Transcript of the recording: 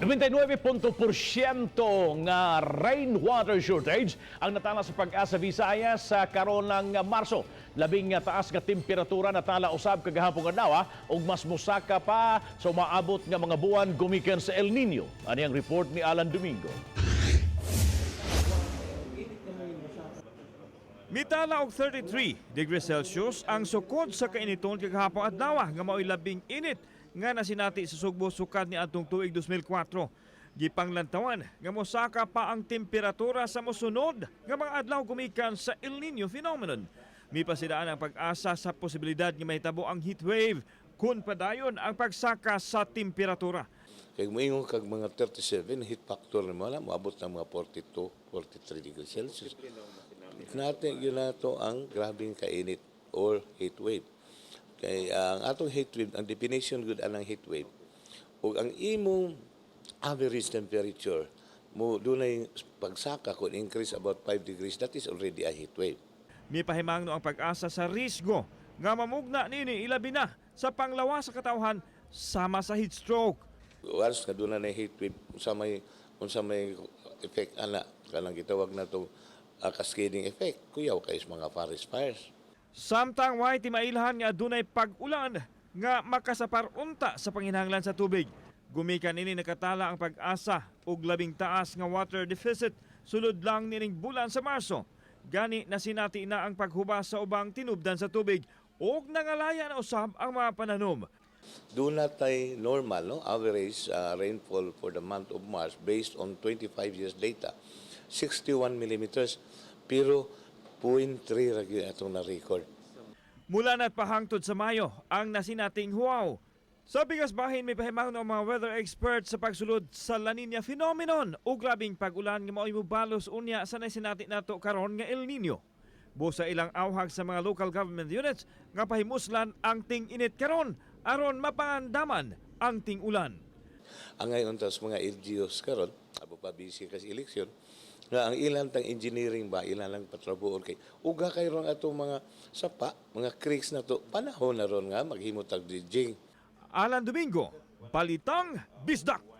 99% nga rainwater shortage ang natala sa Pag-asa, Visayas sa karon ng Marso. Labing nga taas nga temperatura natala usab kagahapon adlaw ug mas musaka pa sa umaabot nga mga buwan gumikan sa El Nino. Ani ang report ni Alan Domingo. Mitala og 33 degrees Celsius ang sukod sa kainiton kagahapon adlaw nga mao'y labing init nga nasinati sa Sugbo sukad ni adtong tuig 2004. Gipanglantawan nga mosaka pa ang temperatura sa mosunod nga mga adlaw gumikan sa El Nino phenomenon. Mipasidaan ang Pag-asa sa posibilidad nga mahitabo ang heat wave kung padayon ang pagsaka sa temperatura. Kay moingon kag mga 37 heat factor nimo na moabot ng mga 42, 43 degrees Celsius. Natin yun na to ang grabing kainit or heat wave. Kay ang atong heat wave, ang definition gud anang heat wave, ug ang imong average temperature mo dunay pagsaka kung increase about 5 degrees, that is already a heat wave. Mipahimangno ang Pag-asa sa risgo nga mamugna nini ilabi na sa panglawas sa katawhan sama sa heat stroke. Once nga doon na heat wave, unsa may effect ana, kanang gitawag na to cascading effect, kuyaw kay sa mga forest fires. Samtang way timailhan nga adunay pag-ulan nga makasapar unta sa panginahanglan sa tubig. Gumikan ini, nakatala ang Pag-asa og labing taas nga water deficit sulod lang nining bulan sa Marso. Gani nasinati na ang paghubas sa ubang tinubdan sa tubig ug nangalaya na usab ang mga pananom. Doon na tay normal, no, average rainfall for the month of March based on 25 years data, 61 millimeters, pero 0.3 ra gyud atong na-record. Mula na't pahangtod sa Mayo ang nasinating huwaw. Sa pikas bahin, may pahimangno ang mga weather experts sa pagsulod sa La Nina phenomenon o grabing pag-ulan nga mao'y mobalos unya sa nasinati nato karon nga El Nino. Busa ilang awhag sa mga local government units nga pahimuslan ang ting-init karon aron mapangandaman ang ting-ulan. Ang ngayon tas mga LGUs karon, abo pa busy kasi eleksyon, nga ang ilan tang engineering ba, ilan lang patrabuon kay uga kay ron atong mga sapa, mga creeks na to, panahon na ron nga maghimo tag dredging. Alan Domingo, Balitang Bisdak.